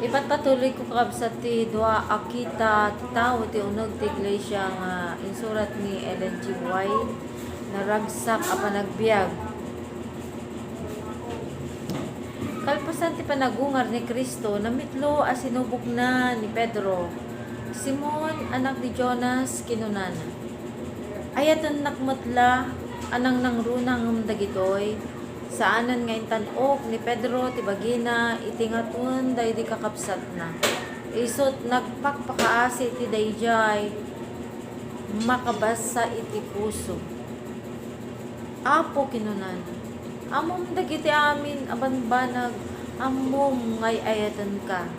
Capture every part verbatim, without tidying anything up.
Ipatpatuloy ko, kakabsat, ti dua a kita ti tao ti uneg ti iglesia nga insurat ni Ellen G. White, Naragsak a Panagbiag. Kalpasan ti panagungar ni Cristo, namitlo a sinubokna ni Pedro. "Simon, anak ni Jonas," kinunana, "ayatennak met la a nangnangruna ngem dagitoy?" Saanen nga intan-ok ni Pedro ti bagina iti ngatuen daydi kakabsatna. Isut' nagpakpakaasi iti daydiay makabasa iti puso. "Apo," kinunana, "ammom dagiti amin a banbanag, ammom nga ay-ayatenka."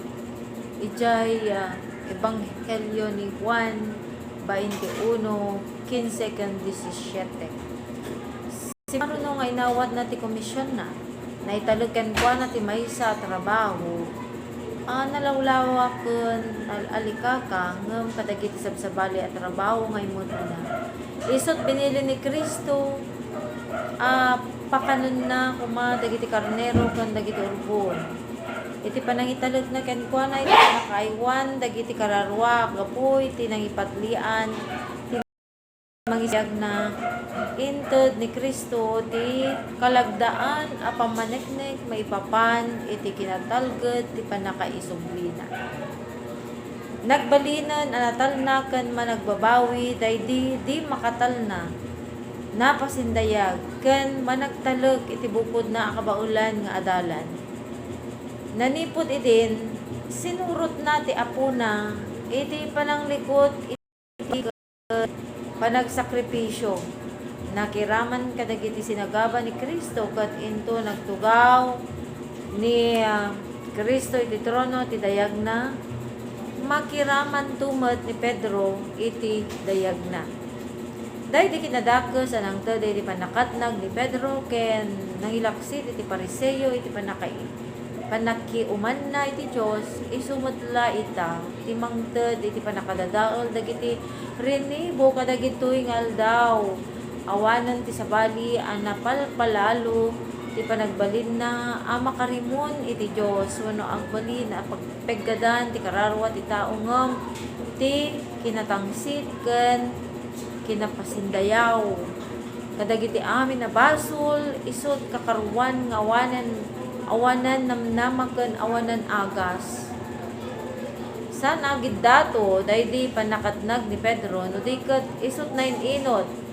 Idiay, ah, Ebanghelio ni Juan veintiuno, quince ken diecisiete. Simaruno nga inawatna ti komisionna, naitalek kenkuana ti maysa a trabaho a nalawlawa ken al-alikaka ngem kadagiti sabsabali a trabaho nga immuna. Isut' binili ni Cristo a pakanenna koma dagiti karnero ken dagiti urbon. Iti panangitalekna kenkuana iti pannakaaywan dagiti kararua gapu iti nangipatlian ti mangisagana, inted ni Cristo ti kalagdaan a pammaneknek maipapan iti kinatalged ti pannakaisublina. Nagbalinen a natalna ken managbabawi daydi di makatalna, napasindayag, ken managtalek iti bukodna a kabaelan nga adalan. Nanipud idin, sinurotna ti Apona iti pananglikut iti panagsakripisio. Nakiraman kadagiti sinagaba ni Cristo ket inton nagtugaw ni, ah, Cristo iti trono ti dayagna, makiramanto met ni Pedro iti dayagna. Daydi kinadakes a nangted iti pannakatnag ni Pedro ken nangilaksid iti Fariseo iti pannakai-, pannakiumanna iti Dios, isu met la ita ti mangted iti pannakadadael dagiti rinibo kadagitoy nga aldaw. Awanen ti sabali a napalpalalo ti panagbalinna a makarimon iti Dios wenno agbalin a pag-, peggadan ti kararua ti tao ngem ti kinatangsit ken kinapasindayaw. Kadagiti amin a basol, isut' kakaruan nga awanan, awanan namnama ken awanan agas. Saan a giddato daydi pannakatnag ni Pedro no di ket isut' nain-inut.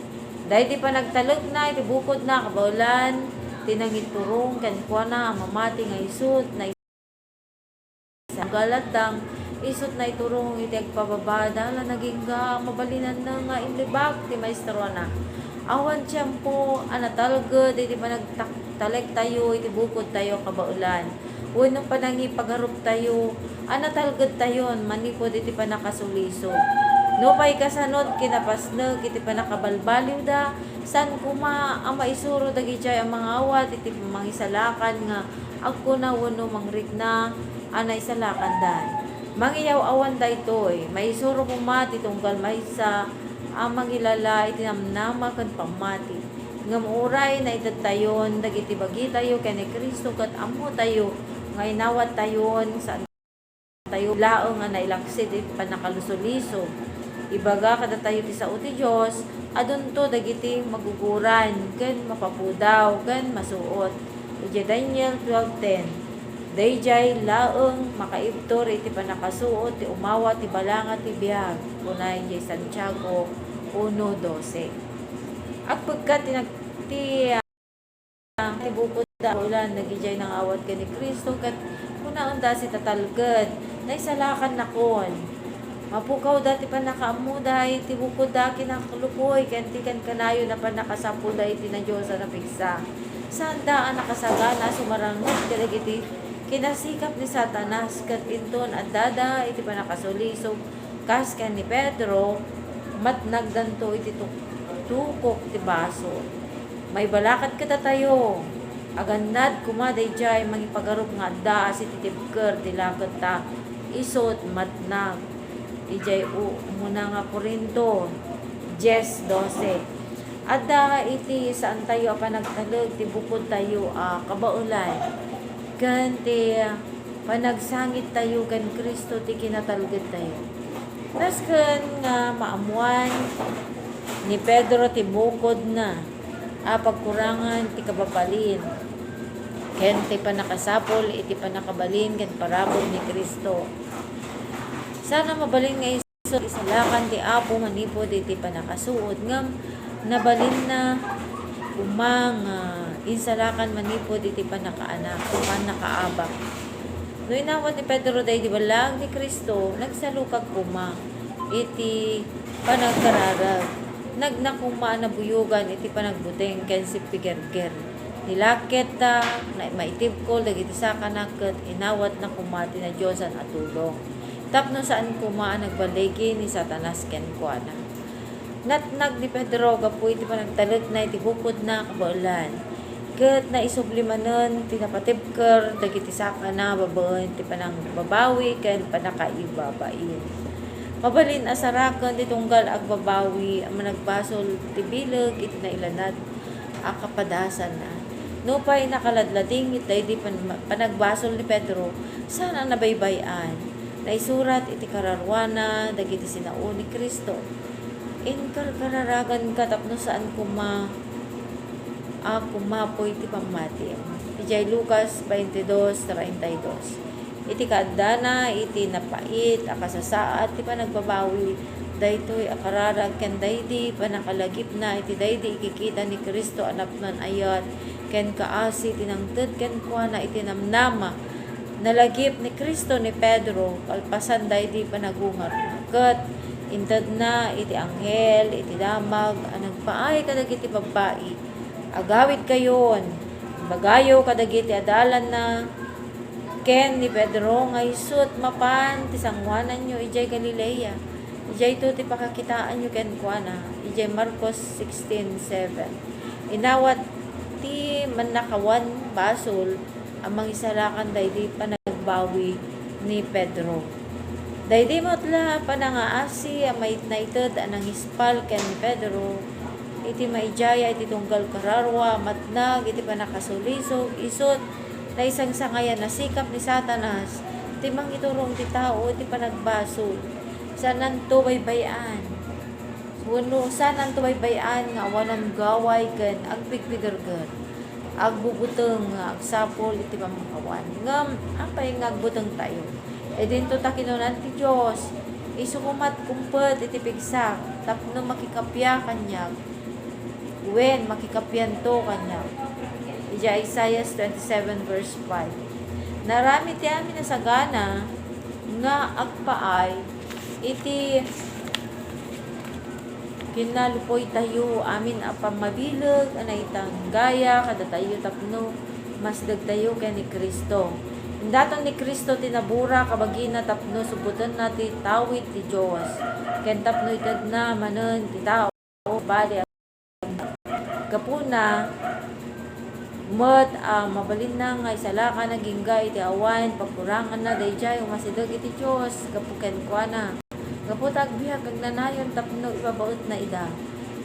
Daydi panagtalekna iti bukodna a kabaelan ti nangiturong kenkuana a mamati nga isut' na Sa galatdang, isut' naiturong iti agpababada la nagingga a mabalinanna nga inlibak ti maestroana. Awan tiempo a natalged iti panagtak-, talektayo iti bukodtayo a kabaelan wenno panangipagaruptayo a natalgedtayon manipud iti pannakasulisog. Nupay kasano ti kinapasnek iti pannakabalbaliwda, saan koma a maisuro dagidiay a mangawat iti pangisalakan nga agkuna wenno mangrikna a naisalakandan. Mangiyaw-awan daytoy, maisuro koma ti tunggal maysa a mangilala iti namnama ken pammati. Ngem uray naitedtayon dagiti bagitayo ken ni Cristo ket ammotayo nga inawattayon, saan tayo laeng a nailaksid iti pannakalusolisog. Ibaga kadatayo ti sao ti Dios, adunto dagiti maguguran ken mapapudaw ken masuot. Idiay Daniel twelve ten, daydiay laeng makaibtur iti pannakasuot ti umawat ti balanga ti biag, kuna idiay Santiago uno doce. Agpekka ti nag-, ti ti bukodda a kabaelan dagidiay nangawat ken ni Cristo ket kunaenda a sitatalged, naisalakannakon. Mapukawda ti pannakaammoda iti bukodda a kinaklupoy ken ti kankanayon a pannakasapulda iti nadiosan a pigsa. Saanda a nakasagana a sumaranged kadagiti kinasikap ni Satanas ket inton addada iti pannakasulisog, kas ken ni Pedro, matnagdanto iti tuk-, tukok ti basol. Maibalakat kadatayo, agannad koma daydiay mangipagarup nga adda a sititibker ti laketta isut' matnag. Idiay u-, umuna nga Corinto diez doce, adda iti saantayo a panagtalek ti bukodtayo a kabaelan ken ti panagsangit tayo ken Cristo ti kinatalged tayo. Nasken nga maammoan ni Pedro ti bukodna a pagkurangan ti kababalin ken ti pannakasapul iti pannakabalin ken parabur ni Cristo. Saan a mabalin nga isu isalakan ti Apo manipud iti pannakasuot, ngem nabalinna koma nga insalakan manipud iti pannakaanak, pannakaabak. No inawat ni Pedro daydi balag ni Cristo, nagsalukag koma iti panagkararag. Nagna koma a nabuyogan iti panagbuteng ken simpigerger. Nilaketna, na-, maitibkol dagiti sakana ket inawatna koma ti nadiosan a tulong tapno saan koma a nagballigi ni Satanas kenkuana. Natnag ni Pedro gapu iti panagtalekna iti bukodna a kabaelan, ket naisubli manen ti napatibker dagiti sakana babaen ti panangbabawi ken pannakaibabain. Mabalin a saraken ti tunggal agbabawi a managbasol ti bileg iti nailanad a kapadasanna. Nupay nakaladladingit daydi pan-, panagbasol ni Pedro, saan a nabaybay-an. Naisurat iti kararuana dagiti sinao ni Cristo. Inkarkararaganka tapno saan koma a kumapuy ti pammatim. Idiay Lucas twenty-two treinta y dos. Iti kaaddana iti napait a kasasaad ti panagbabawi, daytoy a kararag ken daydi pannakalagipna iti daydi ikikita ni Cristo a napnon ayat ken kaasi ti nangted kenkuana iti namnama. Nalagip ni Cristo ni Pedro kalpasan daydi panagungarna, ket intedna iti anghel iti damag a nagpaay kadagiti babbai, "Agawidkayon, imbagayo kadagiti adalanna ken ni Pedro nga isut' mapan ti sangoananyo idiay Galilea. Idiayto ti pakakitaanyo kenkuana." Idiay Marcos sixteen seven. Inawat ti mannakawan basol a mangisalakan daydi panagbawi ni Pedro. Daydi met la a panangaasi a mait-, naited a nangispal ken ni Pedro iti maidiay a iti tunggal kararua a matnag iti pannakasulisog, isut' naisangsangayan a sikap ni Satanas ti mangiturong ti tao iti panagbasol. Saananto baybay-an. Wenno saananto baybay-an nga awanan gaway ken agpigpigerger, agbubuteng nga agsapul iti pammakawan. Ngem apay nga agbutengtayo? Idinto ta kinunan ti Dios, "Isu komat kumpet iti pigsak tapno makikappia kaniak, wen makikappianto kaniak." Idiay Isaias twenty-seven verse five. Narami ti amin a sagana nga agpaay iti kinalupuytayo amin a pammabileg a naitanggaya kadatayo tapno masidegtayo ken ni Cristo. Indaton ni Cristo ti naburak a bagina tapno subbotenna ti tawid ti Dios, ken tapno itedna manen ti tao bali a gapuna met a mabalinna nga isalakan agingga iti awan pagkuranganna daydiay umasideg iti Dios gapu kenkuana. Gapu ta agbiag agnanayon tapno ibabaetna ida.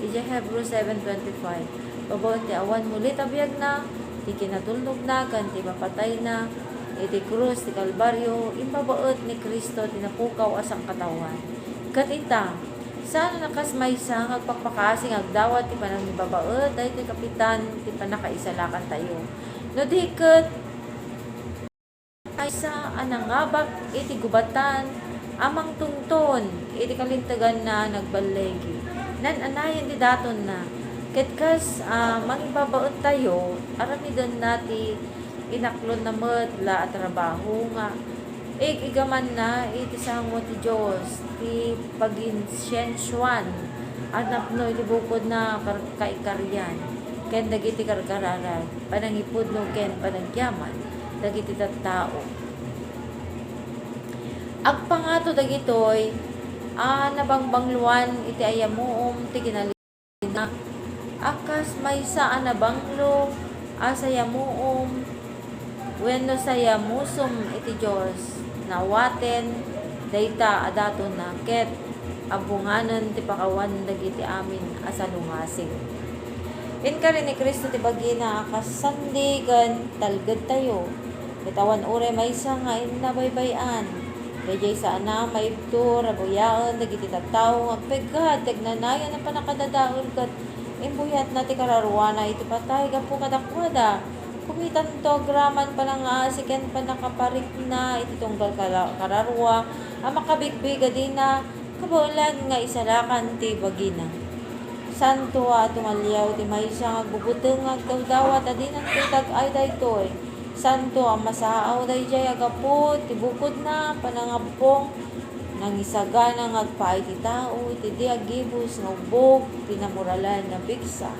Idiay Hebrew seven twenty-five, babaen ti awan mulit a biagna, ti kinatulnogna ken ti ipapatayna iti krus ti Kalbario, imbabaet ni Cristo ti napukaw a sangkataoan. Ket ita, saan a kas maysa nga agpakpakaasi nga agdawat ti panangibabaet daytoy kapitan ti pannakaisalakantayo. No di ket maysa a nangabak iti gubatan a mangtungton iti kalinteganna nagballigi. Naan-anayen ti datonna. Ket kas a mangibabaettayo, aramidenna ti inaklonna met la a trabaho nga ig-igamanna iti sango ti Dios ti paginsiensioan a napno iti bukodna a kar-, kaikarian ken dagiti karkararag, panangipudno ken panagyaman dagiti tattao. Agpangato dagitoy a nabangbangloan iti ayamuom ti kinali-, a kas maysa a nabanglo a sayamuom wenno sayamusom iti Dios, nga awaten dayta a datonna ket abbunganen ti pakawan dagiti amin a salungasing. Inkari ni Cristo ti bagina a kas sandi ken talgedtayo. Ket awan uray maysa nga innabaybay-an. Daydiay saan a maibtur a buyaen dagiti tattao nga agpeggad ti agnanayon a pannakadadael ket imbuyatna ti kararuana iti patay gapu kadakuada. Kumitanto agraman panangaasi ken pannakaparikna iti tunggal kala-, kararua a makabigbig a dina kabaelan nga isalakan ti bagina. Santo a tumaliaw ti maysa nga agbubuteng nga agdawdawat a dinanto itag-ay daytoy. Santo a masaaw daydiay a gapu ti bukodna a panangabbong, nangisagana nga agpaay ti tao iti di agibus nga ubbog ti namoralan nga pigsa.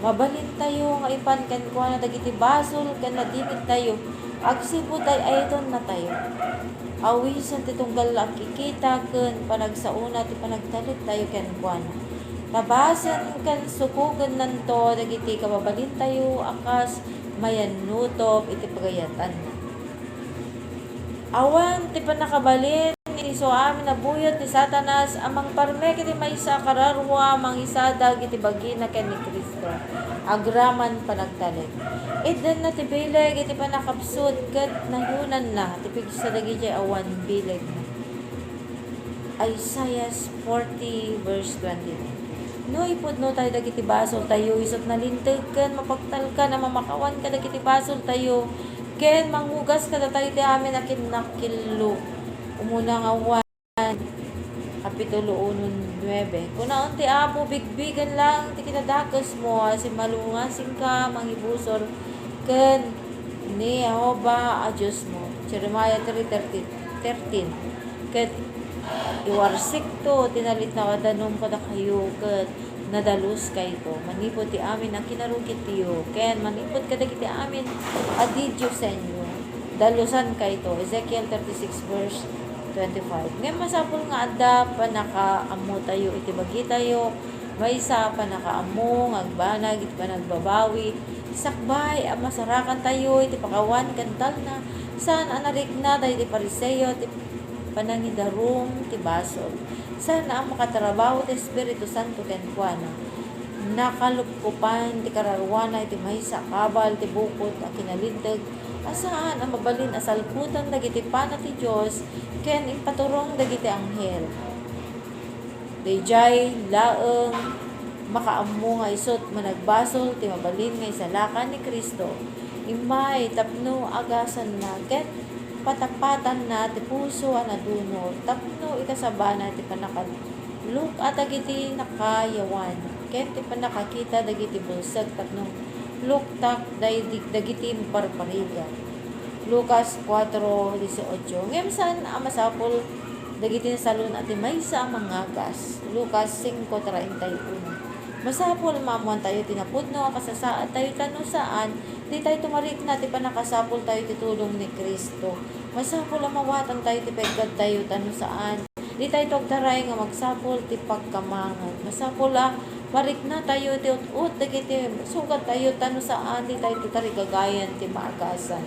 Mabalintayo nga ipan kenkuana dagiti basol ken nadingittayo agsipud ay-ayatennatayo. Awisen ti tunggal a agkikita ken panagsaona ti panagtalektayo kenkuana. Tabasen ken sukogennanto dagiti kababalintayo a kas mayannutob iti pagayatanna. Awan ti pannakabalin ni isu amin a buyot ni Satanas a mangparmek iti maysa a kararua a mangisadag iti bagina ken ni Cristo agraman panagtalek. Itdenna ti bileg iti pannakapsut ket nayunanna ti pigsa dagidiay awan bilegna. Isaiah forty verse twenty-nine. No ipudnotayo dagiti basoltayo, isut' nalinteg ken mapagtalkan a mamakawan kadagiti basoltayo, ken mangugas kadatayo ti amin a kinnakillo. Umuna nga Juan, Kapitulo uno, nuebe. Kunaen ti Apo, "Bigbigen laeng ti kinadakesmo a simmalungasingka mangibusor ken ni Jehovah a Diosmo." Jeremiah three thirteen. Ket iwarsikto ti nalitnaw a danum kadakayo ket nadaluskayto manipud ti amin a kinarugityo ken manipud kadagiti amin a didiosenyo. Dalusankayto. Ezekiel thirty-six verse twenty-five. Ngem masapul nga adda pannakaammotayo iti bagitayo, maysa a pannakaammo nga agbanag iti panagbabawi, sakbay a masarakantayo iti pakawan ken talna, saan a narikna dagiti Fariseo ti panangidarum ti basol. Saan a makatrabaho ti Espiritu Santo kenkuana. Nakalupkopan ti kararuana iti maysa a kabal ti bukod a kinalinteg a saan a mabalin a salputan dagiti pana ti Dios ken impaturong dagiti anghel. Daydiay laeng makaammo nga isut' managbasol ti mabalin nga isalakan ni Cristo. Immay tapno agasanna ket patapatanna ti puso a nadunor tapno ikasabana ti pannakadluk-a dagiti nakayawan ken ti pannakakita dagiti bulsek tapno luktak daydi-, dagiti parparigat. Lucas cuatro dieciocho. Ngem saan a masapul dagiti nasalun-at ti maysa a mangagas. Lucas cinco treinta y uno. Masapul a maammoantayo ti napudno a kasasaadtayo, ta no saan, ditayto marikna ti pannakasapultayo ti tulong ni Cristo. Masapul a mawatantayo ti peggadtayo, ta no saan, ditayto agtaray nga magsapul ti pagkamangad. Masapul a mariknatayo ti ut-ot dagiti sugattayo, ta no saan, ditayto tarigagayan ti maagasan.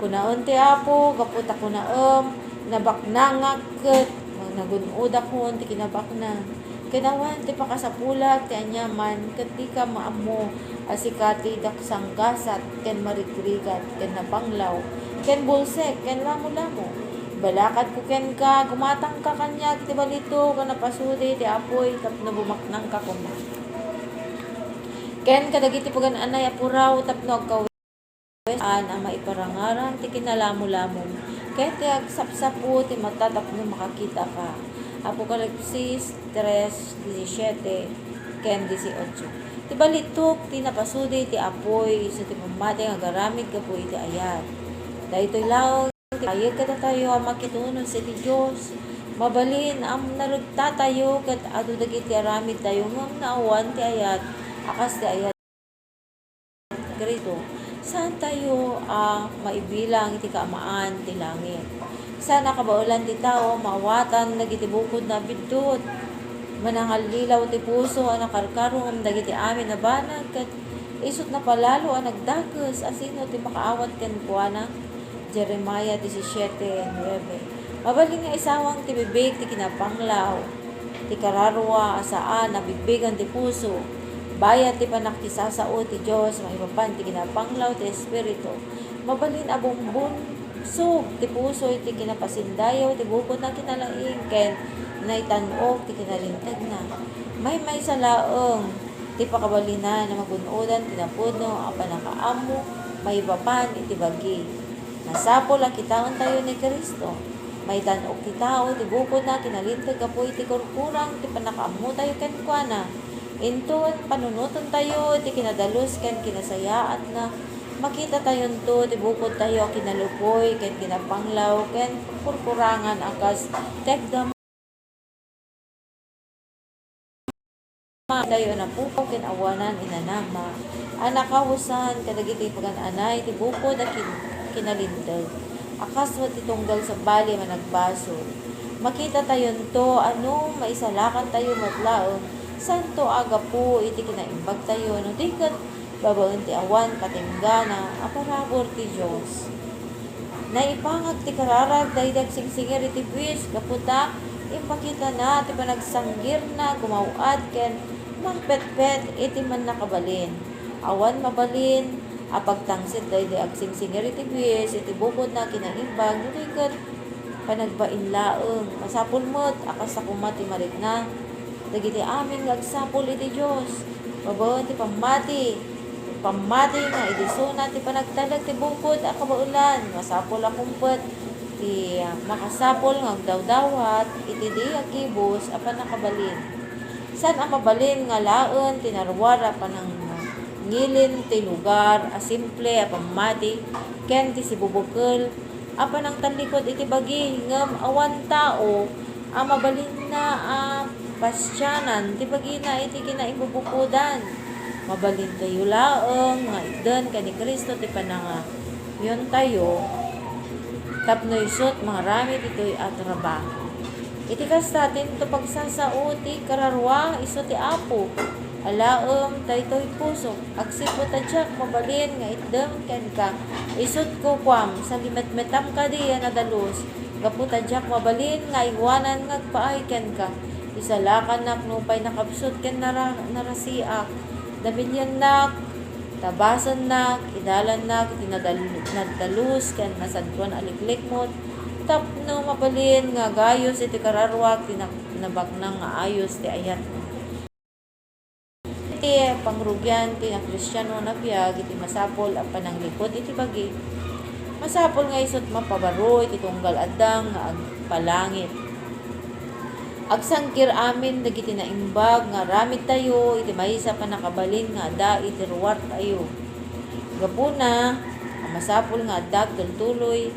Kunaen ti Apo, gapu ta kunaem, "Nabaknangak ket nagun-odakon ti kinabaknang." Ken awan ti pakasapulak ti aniaman ket dika maammo a sika ti daksanggasat ken marigrigat ken napanglaw ken bulsek ken lamolamo. Ibalakadko kenka, gumatangka kaniak iti balitok a napasudi ti apuy tapno bumaknangka koma. Ken kadagiti pagan-anay a puraw tapno agkaw- Saan a maiparangarang ti kinalamolamom ken ti agsapsapo ti mata tapno makakitaka. Apokalipsis tres diecisiete ken dieciocho. Ti balitok ti napasudi ti apuy isu ti pammati nga agaramid gapu iti ayat. Daytoy laeng ti ayat kadatayo a makitunos iti Dios. Mabalin a narugtatayo ket adu dagiti aramidtayo ngem naawan ti ayat a kas ti ayat Cristo. Saantayo a maibilang iti kaamaan ti langit. Saan a kabaelan ti tao a maawatan dagiti bukodna a biddut. Manangallilaw ti puso a nakarkaro ngem dagiti amin a banag ket isut' napalalo a nagdakes. A sino ti makaawat kenkuana? Jeremiah disisiete nuebe. Mabalin nga isawang ti bibig ti kinapanglaw ti kararua a saan a bigbigen ti puso. Bayat ti pannakisasao ti Dios maipapan ti kinapanglaw ti Espiritu. Mabalin a bumbungsog ti puso iti kinapasindayaw ti bukodna a kinalaing ken naitan-ok ti kinalintegna. Maymaysa laeng ti pakabalinan a magun-odan ti napudno a pannakaammo maipapan iti bagi. Masapul a kitaentayo ni Cristo. Maitan-ok ti tao ti bukodna a kinalinteg gapu iti kurkurang ti pannakaammotayo kenkuana. Inton panunotentayo iti kinadalus ken kinasayaatna, makitatayo ti bukodtayo a kinalupoy ken kinapanglaw ken kurkurangan a kas ti agdama tayo a napukaw ken awanan inanama a nakahusan kadagiti pagan-anay ti bukod a kin-, kinalinteg a kas met ti tunggal sabali a managbasol. Makitatayo a no maisalakantayo met laeng, saanto a gapu iti kinaimbagtayo, no di ket babaen ti awan patinggana a parabur ti Dios. Naipangag ti kararag daydi agsingsingir iti buis gapu ta impakitana ti panagsanggirna gumaw-at ken mangpetpet iti mannakabalin. Awan mabalin a pagtangsit daydi agsingsingir iti buis iti bukodna a kinaimbag, no di ket panagbain laeng. Masapul met a kasta koma ti marikna dagiti amin nga agsapul iti Dios babaen ti pammati. Pammati nga idisuna ti panagtalek ti bukod a kabaelan. Masapul a kumpet ti makasapul nga agdawdawat iti di agibus a pannakabalin. Saan a mabalin nga alaen ti naruar a panangngilin ti lugar a simple a pammati ken ti sibubukel a panangtallikod iti bagi, ngem awan tao a mabalinna a pasianan ti bagina iti kinaimbubukodan. Mabalintayo laeng nga itden ken ni Cristo ti panangayontayo tapno isut' mangaramid ditoy a trabaho. Iti kasta, dinto pagsasao ti kararua, isu ti Apo. Alaem daytoy pusok. Agsipud ta diak mabalin nga itdem kenka, isut' kukuam, salimetmetam kadi a nadalus, gapu ta diak mabalin nga aywanan nga agpaay kenka. Isalakannak nupay nakabsut ken nara-, narasiak. Damiliennak, tabasennak, idalannak iti nadal-, nagdalus ken nasantoan a liklikmot, tapno mabalin nga agayus iti kararuak ti nak-, nabaknang nga ayus ti ayatna. Iti pangrugian ti Kristiano a biag iti masapul a panangliput iti bagi, masapul nga isut' mapabaro iti tunggal addang nga agpalangit. Agsanggir amin dagiti naimbag nga aramidtayo iti maysa a pannakabalin nga adda iti ruartayo. Gapuna a masapul nga adda agtultuloy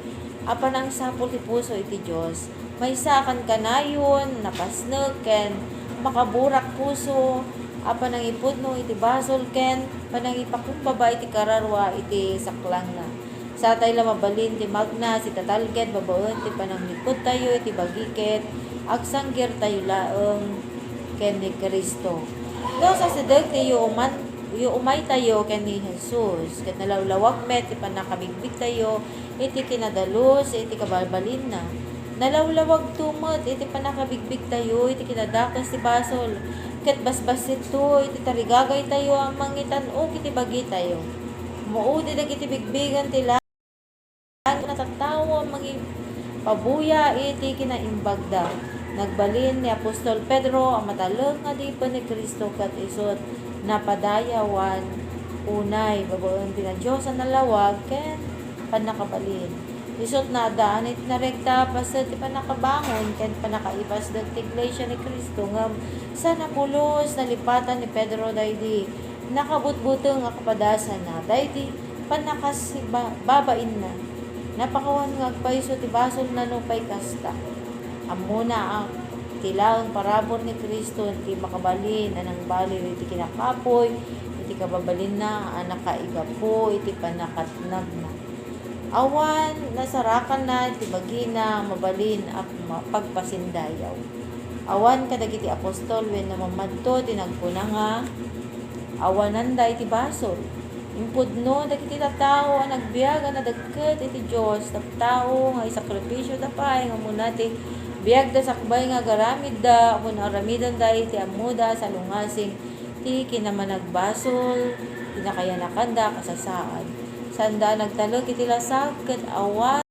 a panangsapul ti puso iti Dios, maysa a kankanayon, napasnek, ken makaburak puso a panangipudno iti basol ken panangipakumbaba iti kararua iti saklangna. Satay la mabalin ti magnas iti tatalged babaen ti pananglipudtayo iti bagi ket agsanggirtayo laeng ken ni Cristo. No, sasideg ti yuuman-, yuumaytayo ken ni Jesus, ket nalawlawag met ti pannakabigbigtayo iti kinadalus iti kabalbalinna. Nalawlawagto met iti pannakabigbigtayo iti kinadakes ti basol, ket basbassit iti tarigagaytayo a mangitan-ok iti bagitayo. Maudi dagiti bigbigen ti langit a tattao a mangipabuya iti kinaimbagda. Nagbalin ni apostol Pedro a matalek nga adipen ni Cristo ket isut' napadayawan unay babaen ti nadiosan a lawag ken pannakabalin. Isut' naaddaan iti narekta a paset ti pannakabangon ken pannakaipasdek ti iglesia ni Cristo, ngem saan a pulos nalipatan ni Pedro daydi nakabutbuteng a kapadasanna, daydi pannakasiba-, babainna. Napakawan nga agpayso ti basolna nupay kasta. Ammona a ti laeng parabur ni Cristo ti makabalin a nangbalin iti kinakapuy iti kababalinna a nakaigapu iti pannakatnagna. Awan nasarakanna ti bagina mabalin a ma-, pagpasindayaw. Awan kadagiti apostol wenno mammadto ti nagkuna nga awananda iti basol. Impudno dagiti tattao a nagbiag a nadekket iti Dios, tattao nga isakripisyoda pay nga umuna ti biagda sakbay nga agaramidda wenno aramidenda iti ammoda a salungasing ti kinamanagbasol ti nakayanakanda a kasasaad. Saanda a nagtalek iti lasag ket awan